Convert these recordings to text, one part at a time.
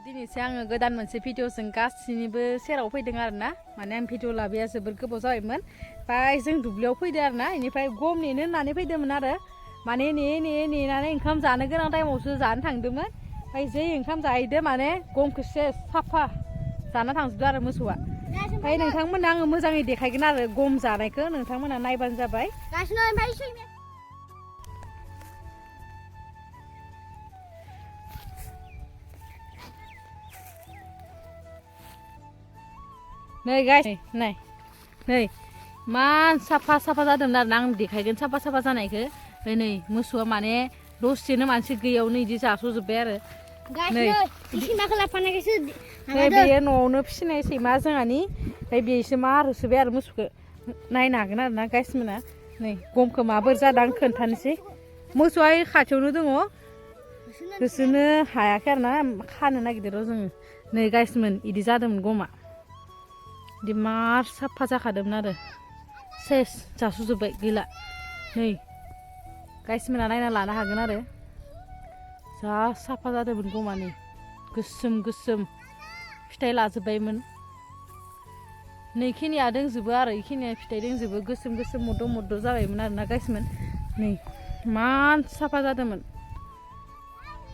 दिनैसो आङो गोदान मोनसे भिडिअजों गासिनिबो सेराव फैदों आरोना माने आं भिडिअ लाबोया जोबोर गोबाव जाबायमोन ओमफ्राय जों दुब्लियाव फैदों आरोना बेनिफ्राय गम नेनो होननानै फैदोंमोन आरो माने नेनानै ओंखाम जानो गोनां टाइमावसो जानो थांदोंमोन ओमफ्राय जै ओंखाम जाहैदो माने गमखौ सेस साफा जाना थांजोबदों आरो मोसौआ ओमफ्राय नोंथांमोननो आङो मोजाङै देखायगोन आरो गम जानायखौ नोंथांमोना नायबानो जाबाय नै गाइस नै मान साफा जादोंमोन आरोना आं देखायगोन साफा जानायखौ नै मोसौआ माने दसेनो मानसि गैयावनो इदि जास'जोब्बाय आरो नै बेयो न'आवनो फिसिनाय सैमा जोंहानि ओमफ्राय बेसो मारहोसोबाय आरो मोसौखौ नायनो हागोन आरोना गाइसमोना नै गमखौ माबोरै जादों आं खोन्थानोसै मोसौआ खाथियावनो दङ होसोनो हायाखै आरोना खानो नागिरदों जोङो नै गाइसमोन इदि जादोंमोन गमा बिदि मार साफा जाखादोंमोन आरो सेस जास'जोब्बाय गैला नै गाइसमोना नायना लानो हागोन आरो जा साफा जादोंमोन गमानि गोसोम फिथाइ लाजोब्बायमोन नैखिनिया दंजोबो आरो इखिनिया फिथाइ दंजोबो गोसोम मद' जाबायमोन आरोना गाइसमोन नै मान साफा जादोंमोन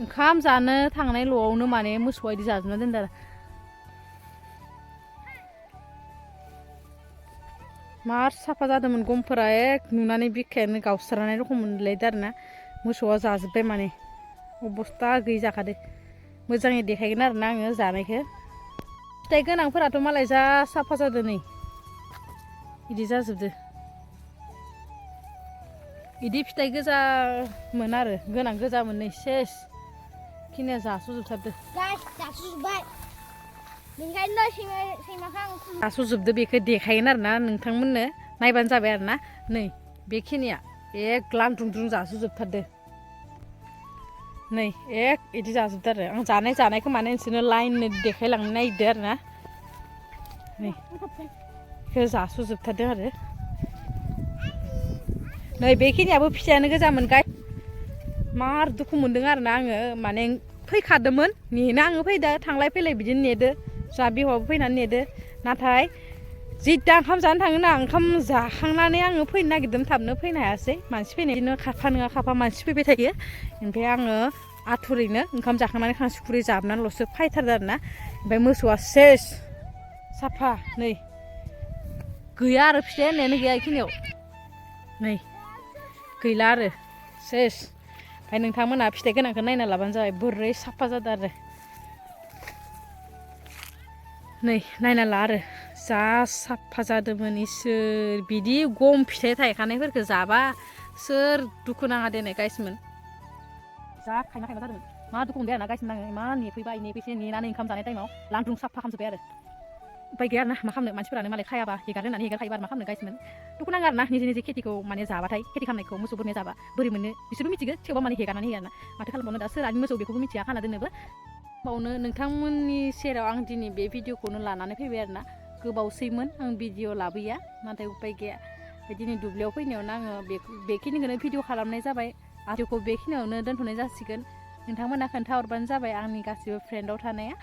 ओंखाम जानो थांनाय ल'आवनो माने मोसौआ इदि जाजोबना दोनदों आरो मार साफा जादोंमोन गमफोरा नुनानै बिखायानो गावस्रानाय रखम मोनलायदों आरोना मोसौआ जाजोब्बाय माने अबस्था गैयि जाखादो मोजाङै देखायगोन आरोना आङो जानायखौ फिथाइ गोनांफोराथ' मालाय जा साफा जादों नै इदि जाजोबदो इदि फिथाइ गोजामोन आरो गोनां गोजामोन नै सेस खिनिया जास'जोबथारदो जास'जोबदो बेखौ देखायगोन आरोना नोंथांमोननो नायबानो जाबाय आरोना नै बेखिनिया लांद्रुं जास'जोबथारदो नै इदि जाजोबदो आरो आं जानायखौ माने नोंसोरनो लाइननो देखायलांनो नागिरदों आरोना नै बेखौ जास'जोबथारदों आरो नै बेखिनियाबो फिसायानो गोजामोन मार दुखु मोनदों आरोना आङो माने फैखादोंमोन नेनो आङो फैदो थांलाय फैलाय बिदिनो नेदो जा बिहावाबो फैनानै नेदो नाथाय जिता ओंखाम जानो थाङोना ओंखाम जाखांनानै आङो फैनो नागिरदोंमोन थाबनो फैनो हायासै मानसि फैनाय बिदिनो खाफा नङा खाफा मानसि फैबाय थायो ओमफ्राय आङो आथुरैनो ओंखाम जाखांनानै खांसि खुरै जाबनानैल'सो फैथारदों आरोना ओमफ्राय मोसौआ सेस साफा नै गैया आरो फिथाइ होननायानो गैया बेखिनियाव नै गैला आरो सेस ओमफ्राय नोंथांमोना फिथाइ गोनांखौ नायना लाबानो जाबाय बोरै साफा जादों आरो नै नायना ला आरो जा साफा जादोंमोन इसोर बिदि गम फिथाइ थायखानायफोरखौ जाबा सोर दुखु नाङा देनाय गाइसमोन जा खायमा जादोंमोन मा दुखु मोनबाय आरोना गाइसमोन आङो इमान नेफैसे नेनानै ओंखाम जानाय टाइमाव लांद्रुं साफा खालामजोब्बाय आरो उपाय गैया आरोना मा खालामनो मानसिफोरानो मालाय खायाबा हेगार होनानै हेगारखायोबा मा खालामनो गाइसमोन दुखु नाङा आरोना निजे खेथिखौ माने जाबाथाय खेथि खालामनायखौ मोसौ बोरमाया जाबा बोरै मोनो बिसोरबो मिथिगौ थेवबो माने हेगारनानै होयो आरोना माथो खालामबावनो दा सोरहानि मोसौ बेखौबो मिथिया खाना दोननोबो बावनो नोंथांमोननि सेराव आं दिनै बे भिडिअखौनो लानानै फैबाय आरोना गोबावसैमोन आं भिडिअ लाबोया नाथाय उपाय गैया दिनै दुब्लियाव फैनायावनो आङो बेखिनिखौनो भिडिअ खालामनाय जाबाय भिडिअखौ बेखिनियावनो दोनथ'नाय जासिगोन नोंथांमोना खोन्थाहरबानो जाबाय आंनि गासिबो फ्रेन्डआव थानाया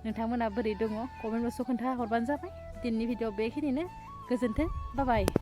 नोंथांमोना बोरै दङ कमेन्ट बक्सआव खोन्थाहरबानो जाबाय दिनैनि भिडिअ बेखिनिनो गोजोन्थों बाय